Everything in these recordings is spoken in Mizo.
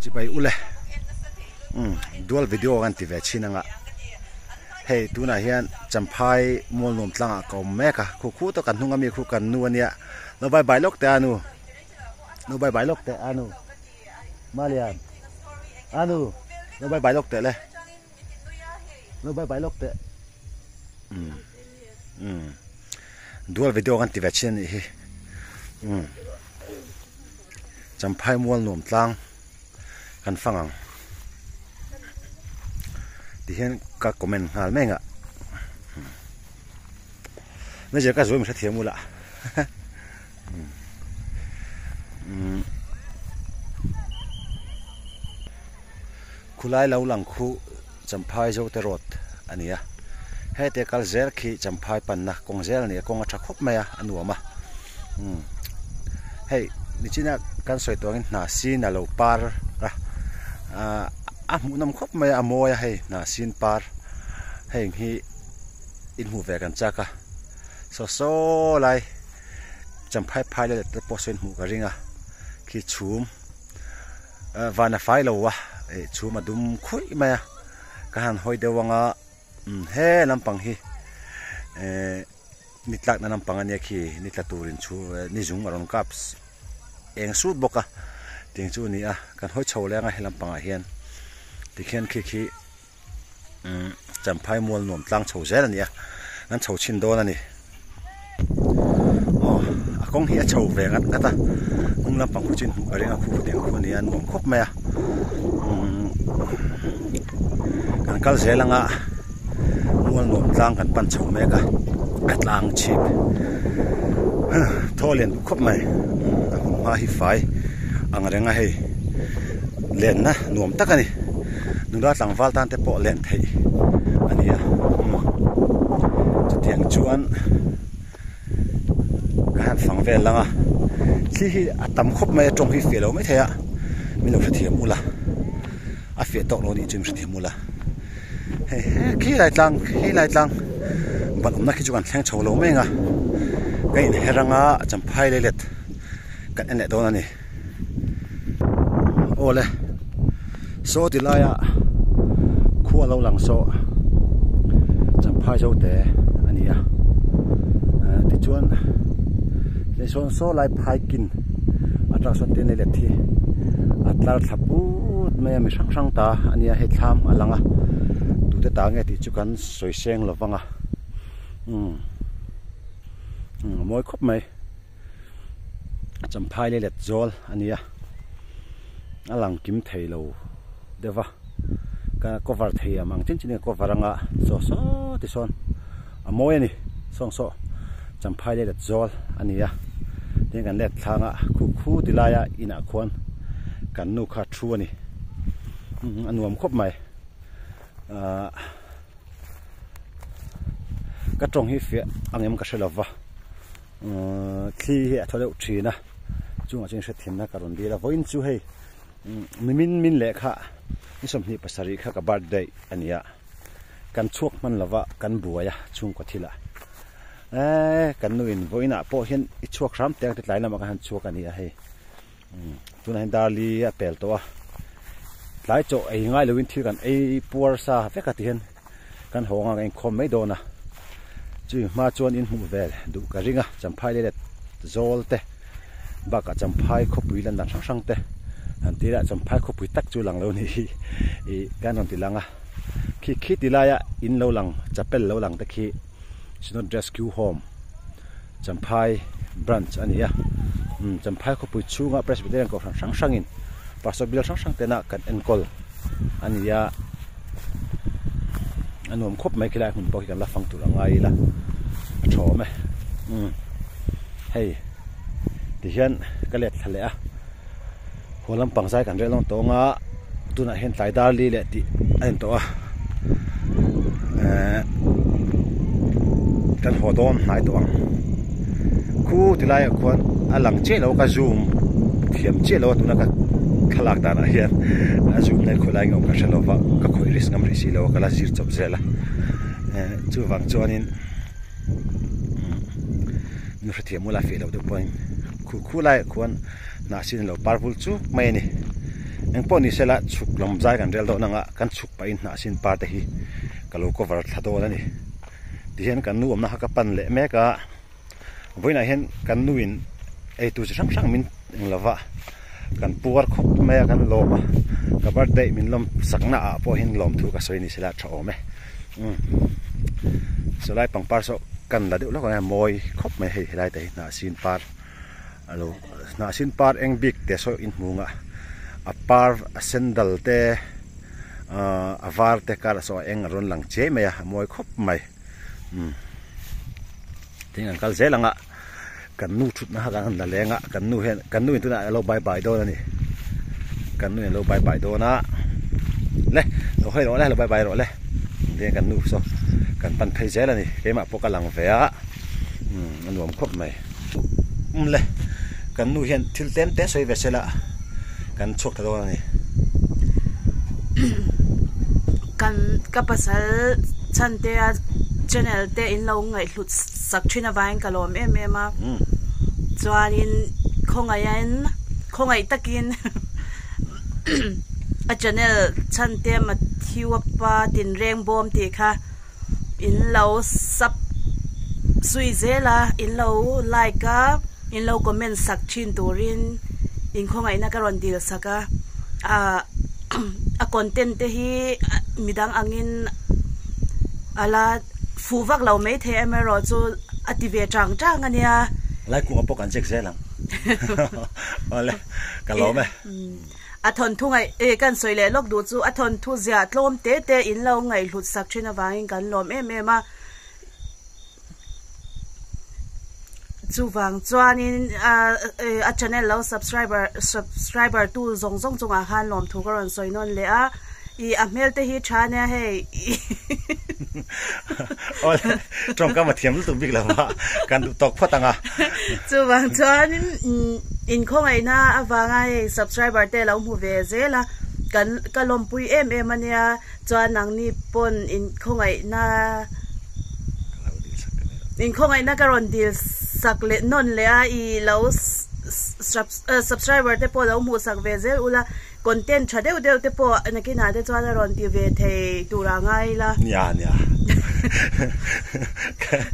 Chibai ule umm dual video kan ti ve chhin anga hei tunah hian champhai mual nuam tlangah ka awm mek a khu khu tak kan hnung ami khu kan nu ania lo bye bye lawk teh a nu lo bye bye lawk teh a nu Malian a nu lo bye bye lawk teh le lo bye bye lawk teh umm umm dual video kan ti ve chhin anih hi umm. Champhai mual nuam tlang kan fang ang ti hian ka comment nghal mai ang a manager ka zuam hrethiam ula khulai lo lang khu Champhai Zote road a ni a hete kal zel khi Champhai panna kawng zel a ni a kawng a tha khawp mai a a nuam a umm hei nichina kan sawi tawh angin hna sin a lo par a ahh a hmuh nawm khawp mai a a mawi a hei hna sin par heng hi in hmuh ve kan chak a saw saw lai Champhai phai leh te pawh saw in hmuh ka ring a khi chhum. Van a fai lo a ih chhum a dum khuih mai a ka han hawi deuh ang a umm he lampang hi ehh ni tlakna lampang ania khi ni tla turin chhu ni zung a rawn kap eng sut bawk a tiang chu a ni a kan hawi chho leh ang a he lampangah hian tikhian khi khi umm champhai mual nuam tlang chho zel a ni a an chho chhin dawn a ni aw a kawng hi a chho ve ngat ngat a hnung lampang khu chu in hmuh ka ring a khu khutiang khu a ni a nuam khawp mai a umm kan kal zel anga mual nuam tlang kan pan chho mek a a tlang chhip thaw lian duh khawp mai a hun hma hi fai ang reng a hei lenna nuam tak a ni. Nula tlangval tan te pawh len theih a ni a umm chutiang chuan ka han fang vel lang a thli hi a tam khawp mai a tawng hi fiah lo mai thei a min lo hrethiam ula a fiah tawk lo nih chu min hrethiam ula hei he khi lai tlang khi lai tlang ban awmna khi chu kan thleng chho lo mai ang a ka inher anga champhai leilet kan en leh dawn a ni. Awle saw ti laia khua lo lang saw champhai zo te a ni a tichuan sawn saw lai phai kin atang sawn tin ei let hi a tlar thla put mai a mi hrang hrang ta a nia hei thlam a lang a tute ta nge tih chu kan sawi seng lo vang a umm a mawi khawp mai. Champhai leh let zawl a ni a a lang kim thei lo deuh va ka cover thei ang ang chin chin in ka cover anga saw saw ti sawn a mawi a ni sawng saw Champhai leh let zawl a ni a tin kan let thlang a khu khu ti laia inah khuan kan nu kha thu a ni a nuam khawp mai ahh. Ka tawng hi fiah ang em ka hre lova thli hi a thaw deuh thin a chungah chuan hrethiamna ka rawn dil a vawiin chu hei nimin min lehkha ni 27 kha ka birthday a ni a kan chhuak hman lova kan buai a chhungkaw thilah eee kan nuin vawiinah pawh hian i chhuak hram teh ang ti tlai lamah khan han chhuak a ni a hei. Tunah hian darli a pel tawh a tlai chaw ei ngai loin thil kan ei puar sa vek a ti hian kan haw anga kan inkhawm mai dawn a chumi hma chuan in hmuh vel duh ka ring a champhai leh let zawl te bakah champhai khawpui lan dan hrang hrang te han ti ila champhai khawpui tak chu lang lo ni hi ih kan rawn ti lang a khi khi ti laia in lo lang chapel lo lang te khi Synod Rescue Home. Champhai branch a ni a, umm Champhai khawpui chhunga Presbyterian kohhran hrang hrangin Pastor bial hrang hrang tena kan enkawl a ni a, a nuam khawp mai khilai hmun pawh hi kan la fang tur a ngai ila a tha awm e, umm hei tihian ka let thla leh a, haw lampang zai kan rel dawn tawng a tunah hian tlai dar li leh tih a in tawh a ehh kan haw dawn hnai tawh ang khu ti laiah khuan a lang chiah lo a ka zoom thiam chiah lo a tuna ka thlalak danah hian a zoom na hi khawilai nge awm ka hre lo va ka khawih risk ngam rih si lo a ka la zir chawp zel a ehh chuvang chuanin nu hrethiam ula feh loh deuh pawhin khu khu laiah khuan. Hnah sin lo par vul chuk mai a ni. Engpawh ni sela chhuk lam zai kan rel dawn anga kan chhuk pahin hnah sin par te hi ka lo cover thla dawn a ni. Tihian kan nu awmna kha ka pan leh mek a, vawiinah hian kan nuin eitur chi hrang hrang min eng lova kan puar khawp mai a kan lawm a, ka birthday min lawm sakna ah pawh hian lawmthu ka sawi ni sela tha awm e. Umm sawlai pangpar saw kan la deuh lawk ang e mawi khawp mai hei helai te hi hnah sin par alo hnah sin par eng bik te saw inhmung a a par a sandal te ahh a var te kar ah saw a eng a rawn lang chiai mai a a mawi khawp mai umm tin an kal zel ang a kan nu thutna kha kan la leng a kan nu hian kan nu in tunah alo bye bye dawn a ni kan nu in alo bye bye dawn a le lo hawi rawh le lo bye bye rawh le tin kan nu saw kan pan phei zel a ni keimah pawh ka lang ve a umm a nuam khawp mai umm le kan nu hian thil tlem te sawi ve sela kan chhuak ta dawn a ni. Kan ka pasal chhan te a channel te in lo ngaihhlut sak thin avangin ka lawm em em a chuanin khawngaihin khawngaih takin a channel chhan te Matthew a pa tinreng bawm tih kha in lo sub zui zel a in lo like a in lo comment sak thin turin in khawngaihna ka rawn dil sak a ah a content te hi midang angin ala. Fuh vak lo mai thei amaherawh chu a ti ve chang chang a nia. Lai kungah pawh kan check zel ang. Awle, ka lawm e. A thawnthu ngaih e kan sawi leh lawk duh chu a thawnthu ziah tlawm te te in lo ngaihhlut sak thin avangin kan lawm em em a. Chuvang chuanin a channel lo subscriber subscriber tu zawng zawng chungah khan lawmthu ka rawn sawi nawn leh a. I a hmel te hi tha ania hei. Awle, tawngkam a thiam lutuk bik lo a, kan duh tawk phawt ang a. Chuvang chuan inkhawngaihna avanga hei subscriber te lo hmu ve zel a, kan ka lawmpui em em ania, chuan nangni pawn inkhawngaihna inkhawngaihna ka rawn dil sak leh nawn leh a, i lo subscriber te pawh lo hmuh sak ve zel ula. Content tha deuh deuh te pawh nakinah te chuan a rawn ti ve thei tur ah ngai ila. Nia nia.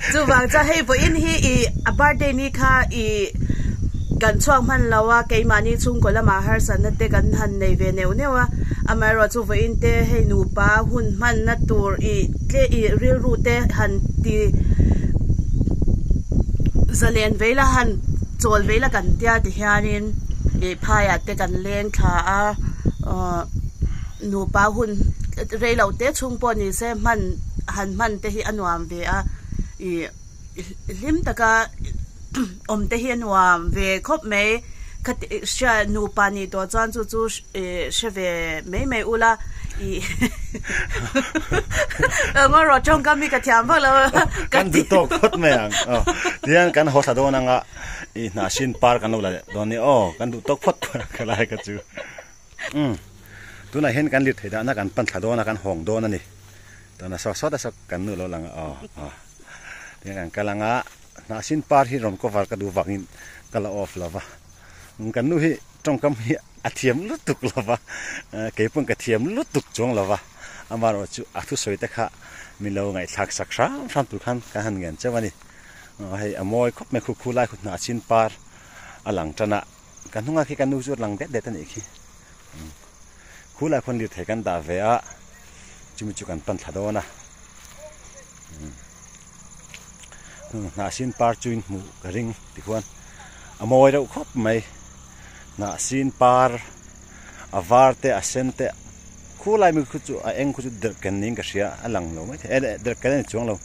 Chuvang chuan hei vawiin hi i a birthday ni kha i kan chhuak hman lo a, keimahni chhungkaw lamah harsatna te kan han nei ve neuh neuh a, amaherawh chu vawiin te hei nupa hun hmanna tur i tle i rilru te han ti zalen vei la han chawl vei la kan tia ti hianin ih phaiah te kan leng thla a ahh nupa hun rei lo te chhung pawh ni se hman han hman te hi a nuam ve a ih hlim taka awm te hi a nuam ve khawp mai khati hria nupa nih tawh chuan chu chu ih hre ve mai mai ula ih engemaw tawngkam hi ka thiam vak lo a kan duh tawk phawt mai ang aw tihian kan haw thla dawn anga. I hnah hrin par kan lo la leh dawn nia aw kan duh tawk phawt ka lai ka chu umm tunah hian kan lirthei dahna kan pan thla dawn a kan hawng dawn a ni tuna saw sawt a saw kan nu lo lang a aw aw tihian kan kal ang a hnah hrin par hi rawn cover ka duh vangin ka la off lo va kan nu hi tawngkam hi a thiam lutuk lo va kei pawn ka thiam lutuk chuang lo va amaherawhchu a thusawi te kha min lo ngaihthlak sak hram hram tur khan kan han ngen cheuh a ni. Hei a mawi khawp mai khu khu lai khu hnah chin par a lang tan a ka hnungah khi ka nu chu a lang det det a nih khi khu lai khuan lirthei kan dah ve a chumi chu kan pan thla dawn a hnah sin par chu in hmuh ka ring tikhuan a mawi reuh khawp mai hnah sin par a var te a sen te khu lai mi khu chu a eng khu chu derhken niin ka hria a lang lo maithei e derhken a ni chuang lo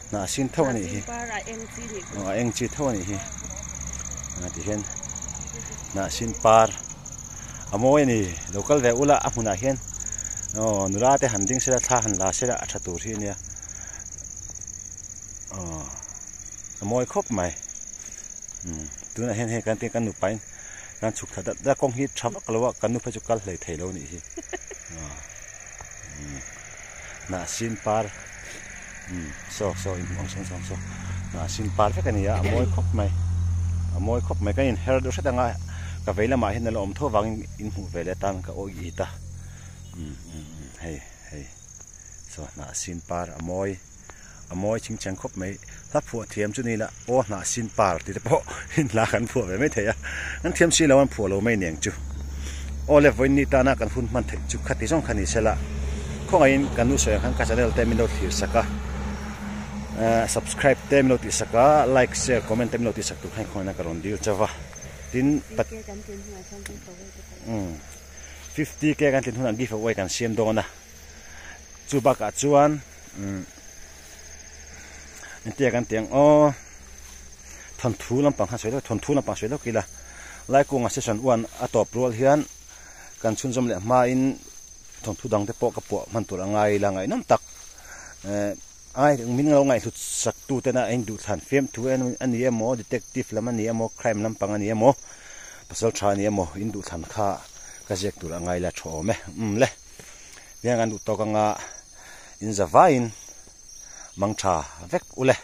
hnah sin tho a nih hi aw a eng chi tho a nih hi a ti hian hnah sin par a mawi a ni lo kal ve ula a hmunah hian aw nula te han ding sela thla han la sela a tha tur hi a nia aw a mawi khawp mai umm tunah hian hei kan kan nupain Kan chhuk thla dat dat a, kawng hi tha vak lo a, kan nu phei chu kal hlei thei lo nih hi. Hnah sin par saw saw in hmuh ang sawn sawn saw hnah sin par vek a ni a, a mawi khawp mai, a mawi khawp mai kan inher deuh hret ang a, Ka vei lamah hian a la awm tho vangin in hmuh ve leh atan ka awih it a. Umm umm umm hei hei saw hnah sin par a mawi a mawi ching cheng khawp mai. Hla phuah thiam chu ni ila aw hnah sin par tih te pawh in hla kan phuah ve mai thei a. Kan thiam si lo an phuah lo mai niang chu. Aw le vawiin ni tana kan hun hman theih chu khati zawng kha ni sela. Khawngaihin kan nu sawi ang khan ka channel te min lo thlir sak a, subscribe te min lo tih sak a, like, share, comment te min lo tih sak tur khan khawngaihin ka rawn dil chauh a. Tin, 50k kan tlin hunah give away kan siam dawn a. Chu bakah chuan entia kan tih ang aw thawnthu lampang khan sawi lawk thawnthu lampang sawi lawk ila Laikunga session one a tawp rual hian kan chhunzawm leh hmain thawnthu dang te pawh ka puah hman tur a ngai ila ngaihnawm tak eh ai min lo ngaihhlut sak tu tena a induhthlan fiamthu a ni emaw detective lam a ni emaw crime lampang a ni emaw pasal tha a ni emaw induhthlan kha ka ziak tur a ngai ila tha awm e umm le. Tiang an duh tawk anga in za vaiin mang tha vek ule.